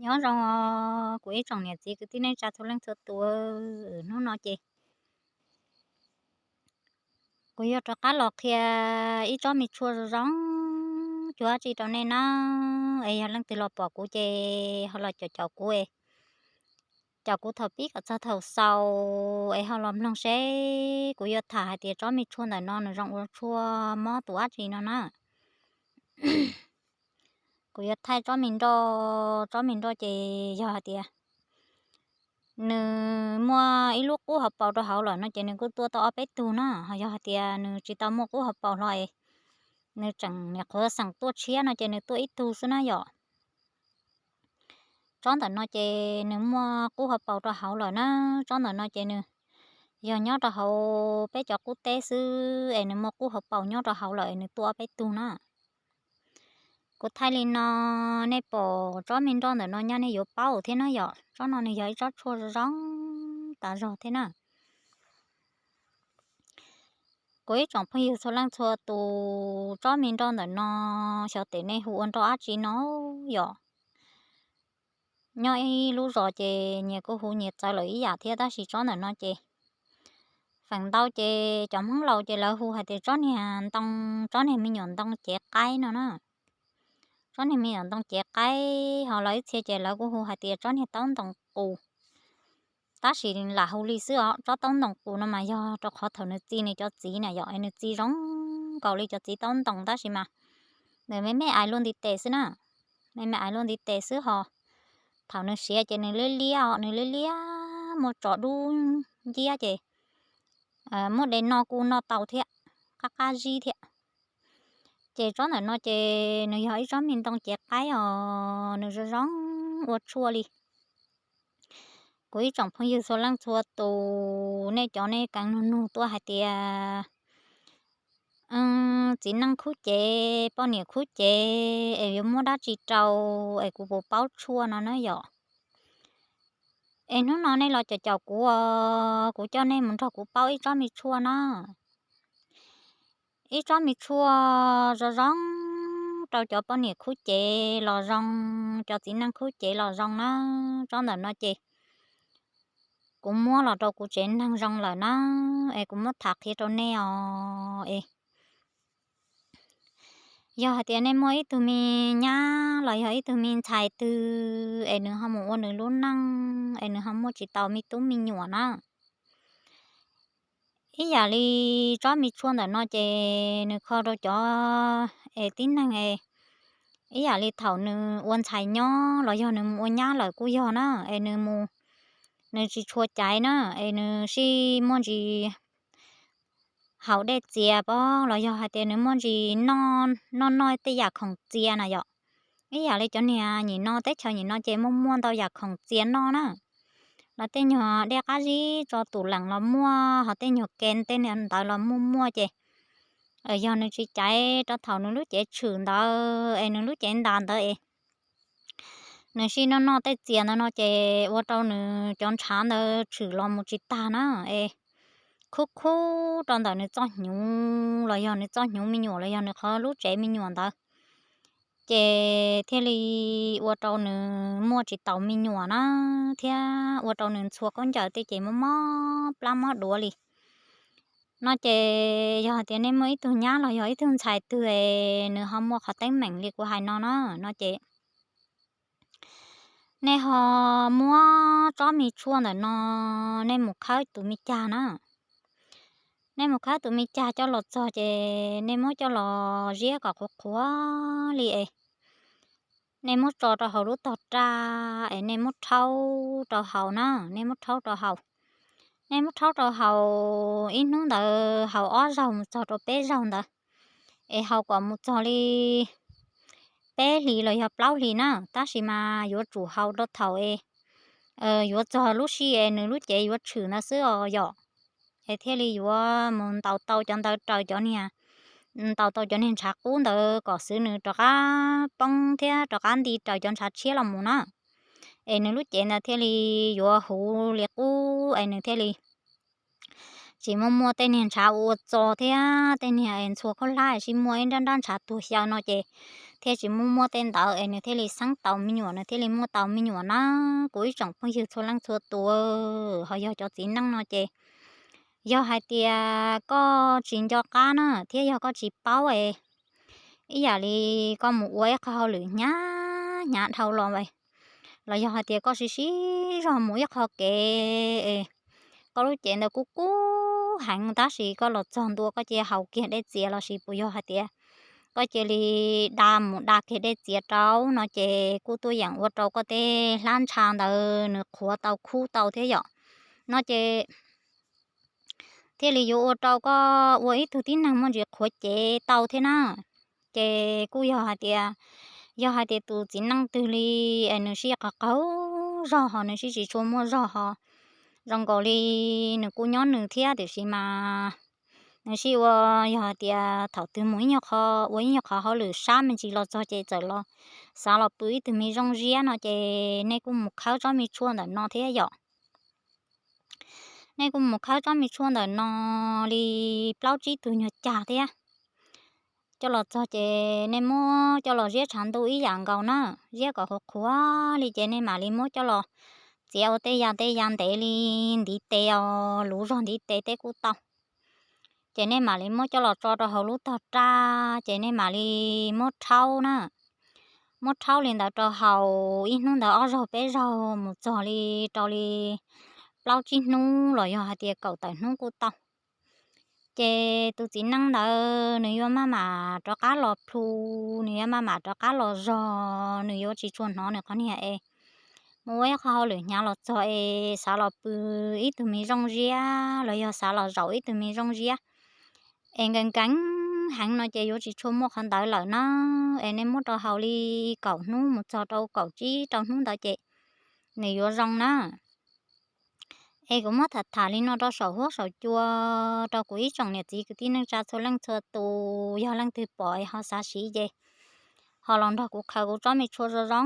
Nyob zoo kuv ib tsoom niam txiv kwv tij neej tsa txhua leej txhua tus, hnub no ces kuv yuav rov qab los qhia ib tsob me tshuaj zoo zoo cuag dab tsi rau nej na. Es yog leej twg los pom kuv ces ho los caum caum kuv es, caum kuv thaum pib kom txog thaum xaus es ho los mloog seb kuv yuav tham hais tias tsob me tshuaj ntawm no nws zoo ua tshuaj mob tus dab tsi no na. Kuv yuav thaij tsob me nroj, tsob me nroj ces yog hais tias nws muaj ib lub qub hauv paus rau hauv lawm no ces nws kuj tuaj tau ob peb tug na. Ho yog hais tias nws tsis tau muaj qub hauv paus hlo es nws tseem niam qhuav xeem tuaj tshiab no ces nws tuaj ib tug xwb na yom. Tsob ntawm no ces nws muaj qub hauv paus rau hauv lawm na. Tsob ntawm no ces nws yog nyob rau hauv peb cov qub teb xwb es nws muaj qub hauv paus nyob rau hauv lawm es nws tuaj ob peb tug na. Kuv thaij li no, nej pom tsob me nroj ntawm no nyaj nej yuav paub thiab na yom. Tsob no nws yog ib tsob tshuaj zoo tas zog thiab na. Kuv ib tsoom phooj ywg txhua leej txhua tus, tsob me nroj ntawm no xyov tes nej hu ua nroj dab tsi no yom. Nyob ib lub zos ces nyias kuj hu nyias txawv lawm ib yam thiab, tab sis tsob ntawm no ces feem ntau ces cov Hmoob laus ces lawv hu hais tias tsob niag ntoo, tsob niag me nyuam ntoo cev qaib no na. Tsob niag me nyuam ntoo cev qaib, ho lawv ib txhia ces lawv kuj hu hais tias tsob niag taub ntoos qus. Tab sis lam hu li xwb os, tsob taub ntoos qus no mas yog rau qhov thaum nws txi nws cov txiv na yom, es nws txi zoo nkaus li cov txiv taub ntoos tab sis mas nws me me ais luaj ntiv tes xwb na. Me me ais luaj ntiv tes xwb ho thaum nws siav ces nws liab liab os, nws liab liab muaj tso dub nciab ces muab de noj kuj noj tau thiab, qab qab zib thiab. Ces tsob ntawm no ces nws yog ib tsob me ntoo cev qaib os, nws zoo zoo ua tshuaj li. Kuv ib tsoom phooj ywg txhua leej txhua tus, nej cov nej keev nug nug tuaj hais tias txiv neej khub cev, poj niam khub cev es yuav muab dab tsi rau es kuv puas paub tshuaj no na yom. Es hnub no nej los caum caum kuv os, kuv coj nej mus nrog kuv paub ib tsob me tshuaj na. Ib tsob me tshuaj zoo zoo rau cov poj niam khub cev los zoo, cov txiv neej khub cev los zoo na. Tsob ntawm no ces kuv muab los rau kuv tsev neeg zoo lawm na, es kuv muab tham qhia rau nej os. Es yog hais tias nej muaj ib tug me nyab los yog ib tug me ntxhais twg es nws ho mus ua nws lub neej es nws ho muaj tsis tau me tub me nyuam na, ib yam li tsob me tshuaj ntawm no ces nws kho rau cov es tib neeg es ib yam li thaum nws ua ntxhais nyob los yog nws mus ua nyab lawm kuj yog na, es nws mus, nws tsis tshua caiv na, es nws sij muaj ntsis haus dej txias pob los yog hais tias nws muaj ntsis noj noj tej yam khoom txias na yom. Ib yam li cov niag nyim no teb chaws nyim no ces muaj muaj ntau yam khoom txias noj na. Los tej nyuag dej qab zib tso tus leem los muaj, ho tej nyuag ke tej ntawd los muaj muaj ces yog nws tsis caiv rau thaum nws lub cev tshwm ntawd es nws lub cev ntas ntawd es nws sij noj noj tej txias ntawd no ces ua rau nws cov ntshav ntawd tshwm los mus tsis tag na, es khub khub rau ntawm nws txoj hnyuv los yog nws txoj hnyuv me nyuam los yog nws qhov lub tsev me nyuam ntawd, ces thiaj li ua rau nws muaj tsis taus me nyuam na, thiab ua rau nws ntxhua khaub ncaws tej ces mob mob plab mob duav li. No ces yog hais tias nej muaj ib tug nyab los yog ib tug ntxhais twg es nws ho muaj qhov teeb meem li kuv hais no na, no ces nej ho muab tsob me tshuaj ntawm no nej mus khawb tus me cag na. Nej mus khawb tus me cag coj los txog ces nej muab coj los ziab kom qhuav qhuav li es nej muab tso rau hauv lub tog raj es nej muab rhaub rau haus na, nej muab rhaub rau haus. Nej muab rhaub rau haus ib hnub ntawd haus ob zaug mus txog rau peb zaug ntawd, es haus kom mus txog li peb hlis los yog plaub hlis na, tab sis mas yuav tsum haus rau thaum es yuav txog lub sij es nws lub cev yuav tshwm ntawd xwb os yom. Es thiaj li yuav mus ntaus tau cov ntawd raws cov niag, ntaus tau cov niag ntshav qub ntawd kom xwv nws rov qab poob thiab rov qab nti raws cov ntshav tshiab los mus na. Es nws lub cev ntawd thiaj li yuav huv li qub es nws thiaj li tsis muaj muaj tej niag ntshav ua txo thiab tej niag ntxhua khaub hlab sib muaj ib nrab nrab ntshav tuag xyaw no ces thiaj tsis muaj muaj tej ntawd es nws thiaj li xeeb tau me nyuam, nws thiaj li muaj tau me nyuam na. Kuv ib tsoom phooj ywg txhua leej txhua tus, ho yog cov txiv neej no ces yog hais tias koj tsis nco qab na thiab yog koj tsis paub es ib yam li koj mus ua ib qho hauj lwm hnyav hnyav dhau los, los yog hais tias koj siv siv zog mus ib qho kev es koj lub cev ntawd kub kub heev tab sis koj los txog ntua koj cia li haus kiag dej txias los sis puas yog hais tias koj cia li da mus da kiag dej txias rau no ces kuj tuaj yeem ua rau koj tej hlab ntsha ntawd nws qhuav tau khub tau thiab yom. No ces thiaj li yuav ua rau koj ua ib tug tib neeg muaj ntsis qhuav cev tau thiab na. Ces kuj yog hais tias, yog hais tias tus txiv neej twg li es nws sib qawg qaug zog ho nws sib tsis tshua muaj zog ho zoo nkaus li nws kuj nyob nws thiab tiam sis mas nws sib ua, yog hais tias thaum twg mus ib nyuag qho, ua ib nyuag qhov hauj lwm sab me ntsis los txog ces txawm los xav los pw ib tug me zoo ziab no ces nej kuj mus khawb tsob me tshuaj ntawm no thiab yom. Nej kuj mus khawb tsob me tshuaj ntawm no li plaub tsib tug nyuag cag thiab. Coj los txog ces nej muab coj los ziab tshav ntuj ib yam nkaus na, ziab kom qhuav qhuav li ces nej mam li muab coj los txiav ua tej ya tej ya ntev li ntiv tes os, luv zog ntiv tes tej kuj tau. Ces nej mam li muab coj los tso rau hauv lub tog raj ces nej mam li muab rhaub na. Muab rhaub li ntawd rau haus ib hnub ntawd ob zaug peb zaug mus txog li rau li plaub tsib hnub los yog hais tias kaum tawm hnub kuj tau. Ces tus txiv neej ntawd nws yuav maj mam rov qab los plhu, nws yuav maj mam rov qab los zog, nws yuav tsis tshua hnov nws qhov niag es mus ua ib qho hauj lwm hnyav los txog es xav los pw ib tug me zoo ziab los yog xav los zaum ib tug me zoo ziab es nkees nkees heev no ces yuav tsis tshua muaj qhov ntawd lawm na. Es nej muab rau haus li kaum hnub mus txog rau kaum tsib rau hnub ntawd ces nws yuav zoo na. Es kuv muab tham tham li no rau saum huab saum cua rau kuv ib tsoom niam txiv kwv tij neej tsa txhua leej txhua tus, yog leej twg pom es ho xav siv ces ho los nrog kuv khaws kuv tsob me tshuaj zoo zoo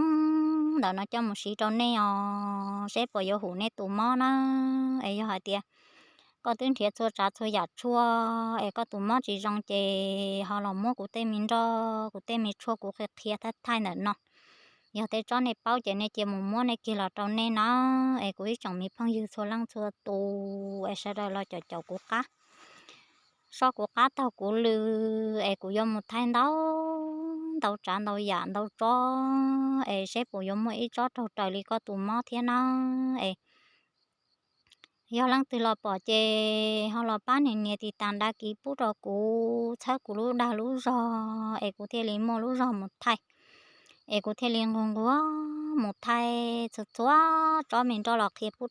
ntawm no coj mus siv rau nej os, seb puas yuav hum nej tus mob na. Es yog hais tias koj twb nrhiav txhua tsav txhua yam tshuaj es koj tus mob tsis zoo ces ho los muab kuv tej me nroj, kuv tej me tshuaj kuv qhia qhia thaij thaij ntawm no. Yog tej tsob nej paub ces nej cia mus muab nej kiag los rau nej na. Es kuv ib tsoom me phooj ywg txhua leej txhua tus es sawv daws los caum caum kuv qab, sob kuv qab taug kuv lw, es kuv yuav mus thaij ntau ntau tsav ntau yam ntau tsob es seb puas yuav muaj ib tsob raug raws li koj tus mob thiab na. Es yog leej twg los pom ces ho los pab nias nias tiv tas dav kiv pub rau kuv, txhawb kuv lub dag lub zog es kuv thiaj li muaj lub zog mus thaij, es kuv thiaj li nquag nquag mus thaij txhua txhua tsob me nroj los qhia pub